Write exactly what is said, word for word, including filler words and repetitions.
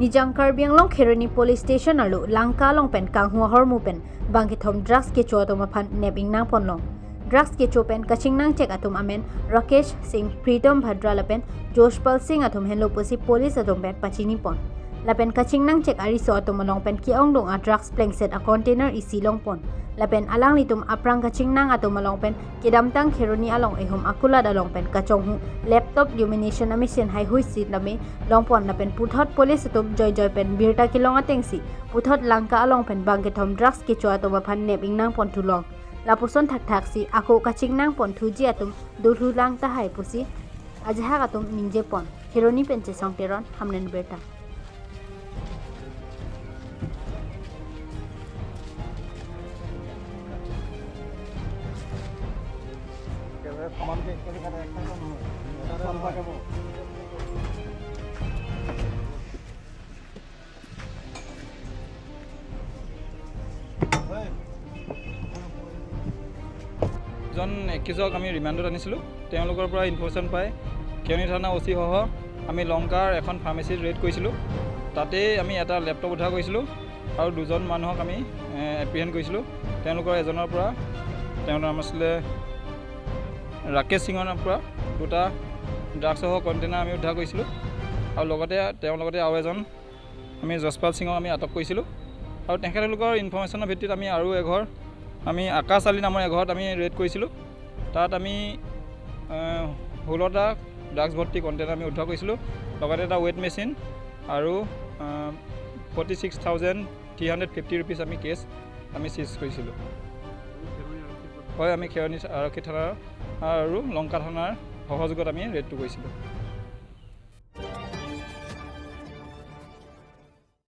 Ijang Karbi Anglong Kheroni Police Station arlo Lanka along pen kanghu ahormu pen bang kethom drugs kecho atum aphan nep ingnang ponlong. Drugs kecho pen kachingnang chek atum amen Rakesh Singh, Pritom Bhadra lapen Joshpal Singh atum henlo pusi police atum pen pachini pon. Lapen kachingnang chek ariso atum along pen ke-ongdung a drugs plengset a container isi long pon. Lapen alanglitum aphrang kachingnang atum along pen kedamtang Kheroni along ehum akulat along pen kachonghu laptop lamination a machine haihui si lame long pon, lapen puthot police atum joijoi pen birta kelong atengsi puthot Lanka along pen bang kethom drugs kecho atum aphan nep ingnang pon thulong. Lapuson thakthak si ako kachingnang pon thuji atum dothu lang tahai pusi ajahak atum ningje pon. Kheroni pen Chesong Teron, Hamren Birta. জন একিউজক আমি ৰিমাণ্ডত আনিছিলোঁ। তেওঁলোকৰ পৰা ইনফৰমেশ্যন পাই কেৰণি থানা অ' চি সহ আমি লংকাৰ এখন ফাৰ্মাচীত ৰেড কৰিছিলোঁ। তাতেই আমি এটা লেপটপ উদ্ধাৰ কৰিছিলোঁ আৰু দুজন মানুহক আমি এপ্ৰিহেণ্ড কৰিছিলোঁ। তেওঁলোকৰ এজনৰ পৰা, তেওঁৰ নাম আছিলে ৰাকেশ সিঙৰ পৰা দুটা ড্ৰাগছসহ কণ্টেইনাৰ আমি উদ্ধাৰ কৰিছিলোঁ আৰু লগতে তেওঁৰ লগতে আৰু এজন আমি যশপাল সিঙক আমি আটক কৰিছিলোঁ আৰু তেখেতলোকৰ ইনফৰমেশ্যনৰ ভিত্তিত আমি আৰু এঘৰ, আমি আকাশ আলী নামৰ এঘৰত আমি ৰেড কৰিছিলোঁ। তাত আমি ষোল্লটা ড্ৰাগছ ভৰ্তি কণ্টেইনাৰ আমি উদ্ধাৰ কৰিছিলোঁ, লগতে এটা ৱেট মেচিন আৰু forty six thousand three hundred fifty rupees আমি কেছ আমি চিজ কৰিছিলোঁ। হয়, আমি খেৰণি আৰক্ষী থানাৰ আৰু লংকা থানাৰ সহযোগত আমি ৰেডটো কৰিছিলোঁ।